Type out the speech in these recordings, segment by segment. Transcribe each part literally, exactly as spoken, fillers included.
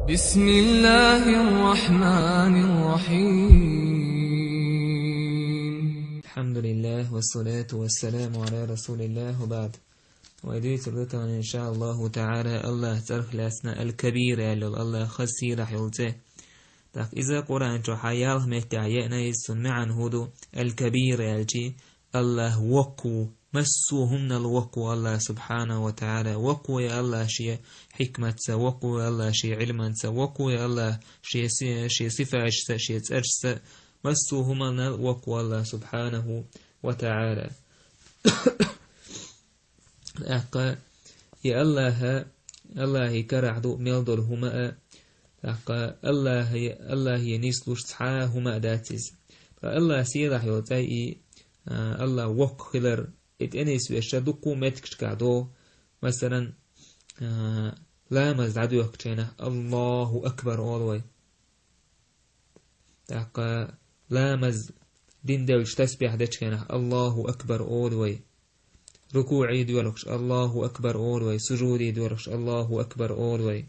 بسم الله الرحمن الرحيم. الحمد لله والصلاة والسلام على رسول الله وبعد. Вай дуьйцур ду тахана, иншааллаху таӀала, АллахӀ цӀарах лаьцна Аль-Кабир аьлла йолу, АллахӀ хаза сийлахь йолу цӀе. ТӀаккха иза Къуръан чохь ялх меттехь еана, иза цуьнан маьӀна хӀун ду, Аль-Кабир аьлчи, АллахӀ воккха ву, массо а хӀуманал воккха ву АллахӀ субхьанаху ва таӀала. Воккха ву и АллахӀ шен хьикматца, воккха ву и АллахӀ шен Ӏилманца, воккха ву и АллахӀ шен си-, шен сифаташца, шен цӀерашца, массо а хӀуманал воккха ву АллахӀ субхьанаху ва таӀала. ТӀаккха и АллахӀа, АллахӀан карахь ду мел долу хӀума а, тӀаккха АллахӀе, АллахӀе нислуш цхьа а хӀума а дац иза. Ткъа АллахӀ сийлахь йолу цӀе и, а, АллахӀ воккха хилар, и тӀе нисвеш дуккха а меттигашкахь догӀу, масалан, а, ламаз дӀадоьхкучу хенахь, «АллахӀу акбар» олу вай. ТӀаккха ламаз дина девлча тасбихь дечу хенахь, «АллахӀу акбар» олу вай. РукуӀе доьлхуш, «АллахӀу акбар» олу вай. Сужуде доьлхуш, «АллахӀу акбар» олу вай.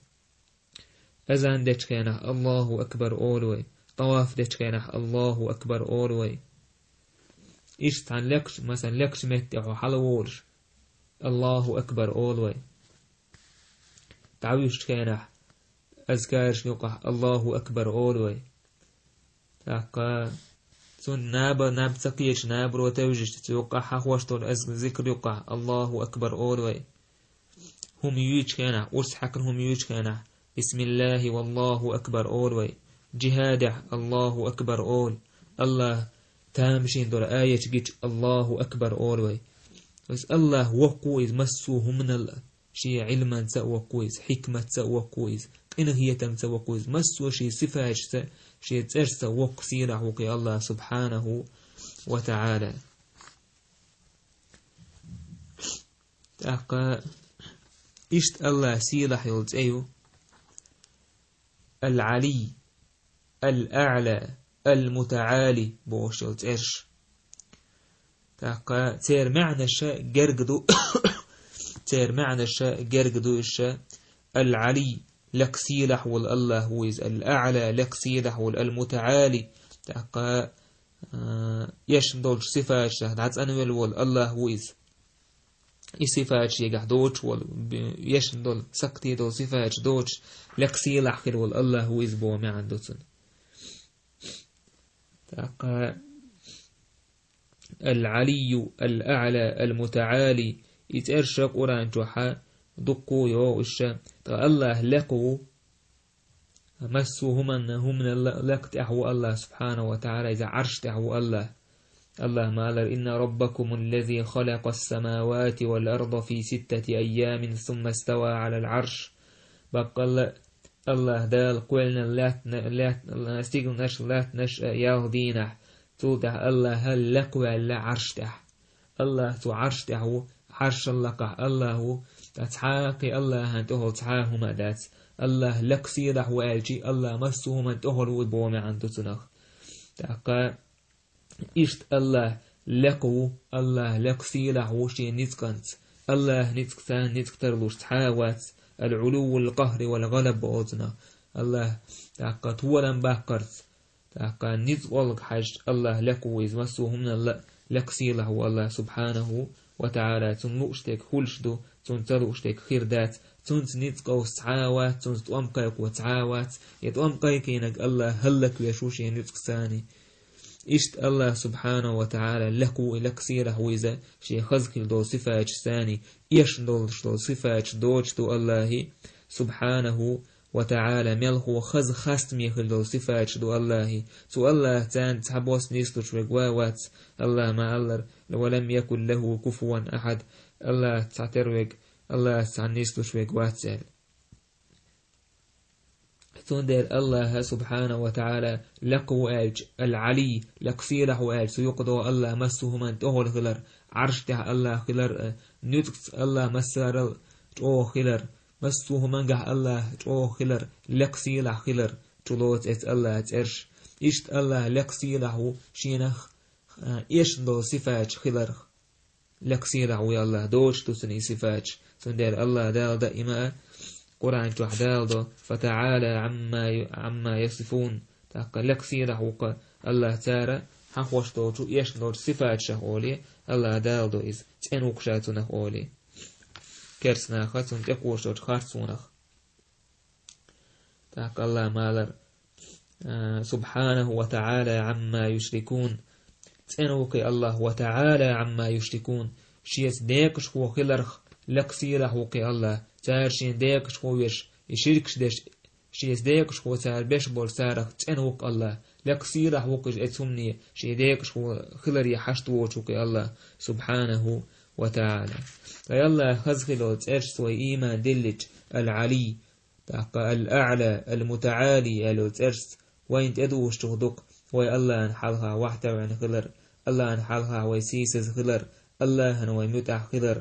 Азан дечу хенахь, «АллахӀу акбар» олу вай. ТӀаваф дечу хенахь, «АллахӀу акбар» олу вай. Иштта цхьана лекхачу, масалан, лекхачу метте хьо хьала волуш, «АллахӀу акбар» олу вай. ДӀавуьжучу хенахь, азкарашна юкъахь, «АллахӀу акбар» олу вай. ТӀаккха цунна наба, наб ца кхеташ, набаро тевжича, цу юккъахь хьахош долу аз-, зикр юккъахь, «АллахӀу акбар» олу вай. ХӀума юьйчу хенахь, урс хьаькхна хӀума юьйчу хенахь, «БисмиллахӀи валлахӀу акбар» олу вай. Джихадехь, «АллахӀу акбар» олу. АллахӀа тамашийна долу аяташ гича, «АллахӀу акбар» олу вай. Иза АллахӀ воккха ву иза массо а хӀуманал а. Шен Ӏилманца а воккха ву иза, хьикматца а воккха ву иза, къинхетамца а воккха ву иза, массо а шен сифаташца, шен цӀерашца воккха сийлахь ву кхин АллахӀ субхьанаху ва таӀала. ТӀаккха иштта АллахӀ сийлахь йолу цӀе ю Аль-Ӏали, Аль-АӀла, Аль-МутаӀали бохуш йолу цӀераш. ТӀаккха церан маьӀнаша герга ду, церан маьӀнаша герга ду иша: Аль-Ӏали, лекха сийлахь волу АллахӀ ву иза, Аль-АӀла, лекха сийлахь волу, Аль-МутаӀали, тӀаккха, а, эшна долчу сифаташах дӀацӀанвелла волу АллахӀ ву иза. И сифаташ егахь доцуш волу, б-, эшна долу, сакхте долу сифаташ доцуш, лекха сийлахь хир волу АллахӀ ву иза боху маьӀна ду цунна. ТӀаккха Аль-Ӏалийю, Аль-АӀла, Аль-МутаӀали, и цӀераш Къуръан чохь дуккха а йогӀу иша, ткъа АллахӀ лекха ву, массо а хӀуманна, хӀуманна ла-, лекха тӀехь ву АллахӀ субхьанаху ва таӀала, иза Ӏарш тӀехь ву АллахӀ. АллахӀа ма аллара: «Инна раббакумуллази халакъас-самавати вал-арда фи ситтати айямин сумма става Ӏалал-Ӏарш». Баккъалла АллахӀ Дала кхоьллина лаьтта-, лаьтта-, стигланаш, лаьттанаш а ялх дийнахь, цул тӀаьхьа АллахӀ лекха ваьлла Ӏарш тӀехь. АллахӀ цу Ӏарш тӀехь ву, Ӏаршал лакхахь АллахӀ ву, ткъа цхьа а кхин АллахӀана тӀехула цхьа а хӀума а дац. АллахӀ лекха сийлахь ву аьлчи, АллахӀ массо а хӀуманна тӀехула ву боху маьӀна ду цунах. ТӀаккха иштта АллахӀ лекха ву, АллахӀ лекха сийлахь ву шен ницкъанца. АллахӀ ницкъ царна ницкъ тарлуш цхьа а вац, Аль-Ӏулуввул-къахӀри вал-гӀалаб боху цунах. АллахӀ тӀаккха толам баккхарца. ТӀаккха ницкъ олга хьаьжча, АллахӀ лекха ву иза массо а хӀуманал а, лекха сийлахь ву АллахӀ субхьанаху ва таӀала, цунна лууш дерг хуьлуш ду, цунна ца лууш дерг хир дац, цунца ницкъ къовса цхьа а вац, цунца тӀом кхайкхо цхьа а вац, я тӀом кхайкхийнарг АллахӀ хӀаллаквеш ву шен ницкъ царний. Иштта АллахӀ субхьанаху ва таӀала лекха ву и, лекха сийлахь ву иза шен хаза хила долу сифаташцаний, эшна долуш долу сифаташ доцуш ду АллахӀе субхьанаху ва таӀала, мелхо хаза хастаме хила долу сифаташ ду АллахӀе. Цу АллахӀ царна цхьабосса нислуш верг ва а вац, АллахӀа ма аллара: «Ва лам якун лахӀу куфуван ахьад», АллахӀ цхьатера верг, АллахӀ цхьанна нислуш верг вац аьлла. Цундела АллахӀ субхьанаху ва таӀала лекха ву аьлча, Аль-Ӏали, лекха сийлахь ву аьлча, цу юкъа догӀу АллахӀ массо а хӀуманна тӀехула хилар, Ӏарш тӀехь АллахӀ хилар а, нуьцкъаца АллахӀ массарал чӀогӀа хилар, массо а хӀумангахь АллахӀ чӀогӀа хилар, лекха сийлахь хилар, чулоцу эца АллахӀ цӀераш. Иштта АллахӀ лекха сийлахь ву шенах, а, эшна долу сифаташ хиларх. Лекха сийлахь ву АллахӀ, доцуш ду цунна и сифаташ. Цундела АллахӀ Дала даима а Къуръан чохь Дала до: «Фатаъала Ӏамма ю-, Ӏамма ясифун». ТӀаккха лекха сийлахь ву-кх АллахӀ цара хьахош долчу, эшна долчу сифаташах олий, АллахӀ Дала до иза, цӀена ву-кх ша цунах олий. Керстанаха цунна тӀекхош долчу харцонах. ТӀаккха АллахӀ ма аллара, а, «Субхьанаху ва таӀала Ӏамма юшрикун». ЦӀена ву-кх и АллахӀ, «ва таӀала Ӏамма юшрикун». Шеца декъашхо хиларх лекха сийлахь ву-кх и АллахӀ. Цара шена декъашхо веш, и ширкаш деш, шеца декъашхо цара беш болчу царах цӀена ву-кх АллахӀ. Лекха сийлахь ву-кх иза оцу хӀумане, шен декъашхо хиларе хьашт воцуш ву-кх и АллахӀ, субхьанаху ва таӀала. Ткъа АллахӀан хаза хилла йолу цӀерашца вай ийман диллича, Ал-Ӏали, тӀаккха Ал-АӀла, Ал-МутаӀали аьлла йолу цӀерашца вайна тӀедухуш чух ду-кх вай АллахӀана хьалха вахьтевъина хилар, АллахӀана хьалха вай сийсаза хилар, АллахӀана вай муьтӀахь хилар.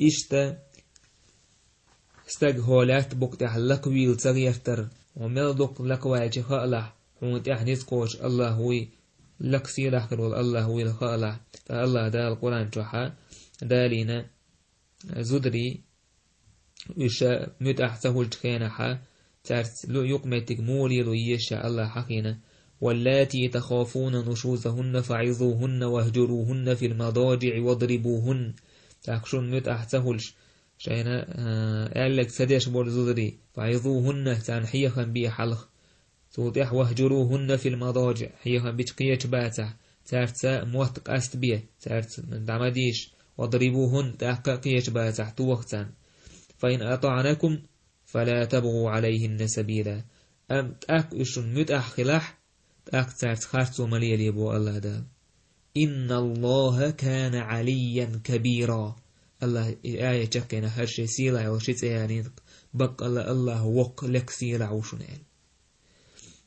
Иштта стаг хьо лаьтта букъа тӀехь лакхавийла ца гӀертар, хьо мел дукха лакхаваьлча хаалахь, хьуна тӀехь ницкъ кхочу АллахӀ вуй, лекха сийлахь хир волу АллахӀ вуйла хаалахь. Ткъа АллахӀ Дала Къуръан чохь далийна зударий, уьш муьтӀахь ца хуьлучу хенахь, цаьрца лу-, юкъаметтиг муха лело еза АллахӀа хьахийна: «Валлати тахафуна нушузахунна фаӀизухунна вахӀжурухунна фил мадажиӀи вадрибухун». ТӀаккха шуна муьтӀахь ца хуьлуш, шайна, а, аьлларг ца деш болу зударий, фаӀизухунна, царна хьехам бе хьалха. Цул тӀаьхьа «вахӀжурухунна фил мадажиӀ», хьехам бича кхечу бацахь, цаьрца мотт къастабе, цаьрца дӀа ма дийша, «вадрибухун», тӀаккха а кхечу бацахь тоха царна. «Фа ин атаӀнакум, фала табгӀу Ӏалайхинна сабила». Амма тӀаккха уьш шуна муьтӀахь хилахь, тӀаккха цаьрца харцо ма лелае боху АллахӀ Дала. «Инналлаха кана Ӏалиййан кабира». АллахӀа и аят чекхйина хӀара шен сийлахь йолу ши цӀе ялийна, баккъалла АллахӀ воккха лекха сийлахь ву шуна аьлла.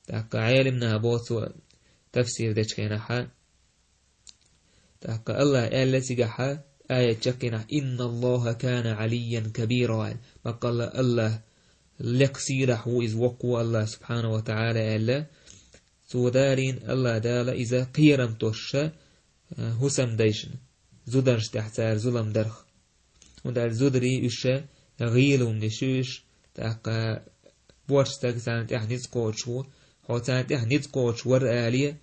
ТӀаккха Ӏелам наха боху цо тафсир дечу хенахь, тӀаккха АллахӀа аьлла цигахь, аят чекхйинехь: «Инналлаха кана Ӏалиййан кабира», аьлла. Баккъалла АллахӀ лекха сийлахь ву, иза воккха ву АллахӀ субхьанаху ва таӀала аьлла. Цо далийна АллахӀ Дала иза кхерам тосуш, а, хӀусамдайшна, зударшна тӀехь цара зулам дарх. ХӀунда аьлча зударий уьш гӀийла хӀуманаш ю уьш, тӀаккха боьрша стаг царна тӀехь ницкъ кхочуш ву, хьо царна тӀехь ницкъ кхочуш вара алий,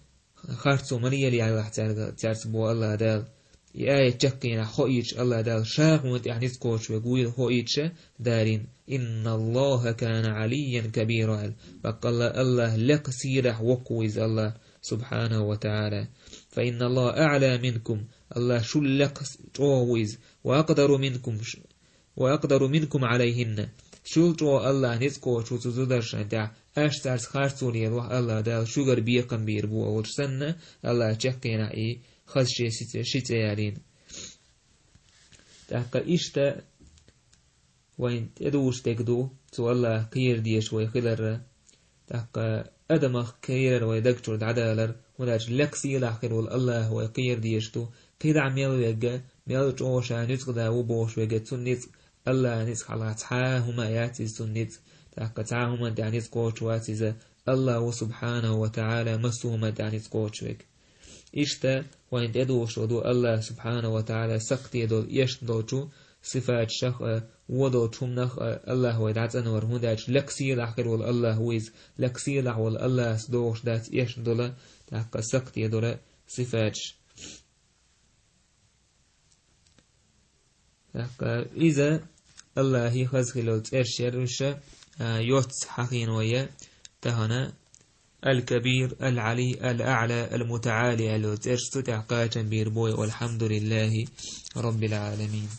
харцо ма лелаялахь цаьрга, цаьрца боху АллахӀ Дала. И аят чекхйинехь хоуьйтуш АллахӀ Дала ша хьуна тӀехь ницкъ кхочуш верг вуйла хоуьйтуш далийна: «Инналлаха кана Ӏалиййан кабира», аьлла. Баккъалла АллахӀ лекха сийлахь воккха ву иза АллахӀ субхьанаху ва таӀала. «Фа инналлаха аӀла минкум», АллахӀ шул лекха чӀогӀа ву иза, «ва акъдару минкум», ш-, «ва акъдару минкум Ӏалайхинна». Шул чӀогӀа АллахӀ ницкъ кхочуш ву цу зударшна тӀехь, аш цаьрца харцо лелахь АллахӀ Дала шуьгара бекхам бийр бу олуш санна, АллахӀа чекхйинехь и хаза шен ши цӀе, ши цӀе ялийна. ТӀаккха иштта вайна тӀедугӀуш дерг ду, цу АллахӀах кхера дезаш вай хиларра. ТӀаккха адамах кхерар вай даг чуьра дӀадалар, хӀунда аьлча лекха сийлахь хир волу АллахӀах вай кхера дезаш ду. КхидӀа мел верг, мел чӀогӀа ша нуьцкъала ву бохуш верг, цуьнан ницкъ, АллахӀан ницкъ хьалха цхьа а хӀума яц иза цуьнан ницкъ. ТӀаккха цхьа а хӀуманна тӀехь ницкъ кхочуш вац иза, АллахӀ ву субхьанаху ва таӀала массо а хӀуманна тӀехь ницкъ кхочуш верг. Иштта вайна тӀедугӀуш ду АллахӀ субхьанаху ва таӀала сакхте долу, эшна долчу сифаташах а, вон долчу хӀуманах а АллахӀ вай дӀацӀанвар, хӀунда аьлча лекха сийлахь хир волу АллахӀ ву иза, лекха сийлахь волу АллахӀаца догӀуш дац эшна долу, тӀаккха сакхте долу сифаташ. ТӀаккха иза АллахӀан хаза хилла йолу цӀераш яра уьш, а, йоццу хьахийна вай тахана: Ал-Кабир, Ал-Ӏали, Ал-АӀла, Ал-МутаӀали аьлла йолу цӀераш, цу тӀехь кхачам бийр бу вай. Валхьамдулиллахи Роббил Ӏаламин.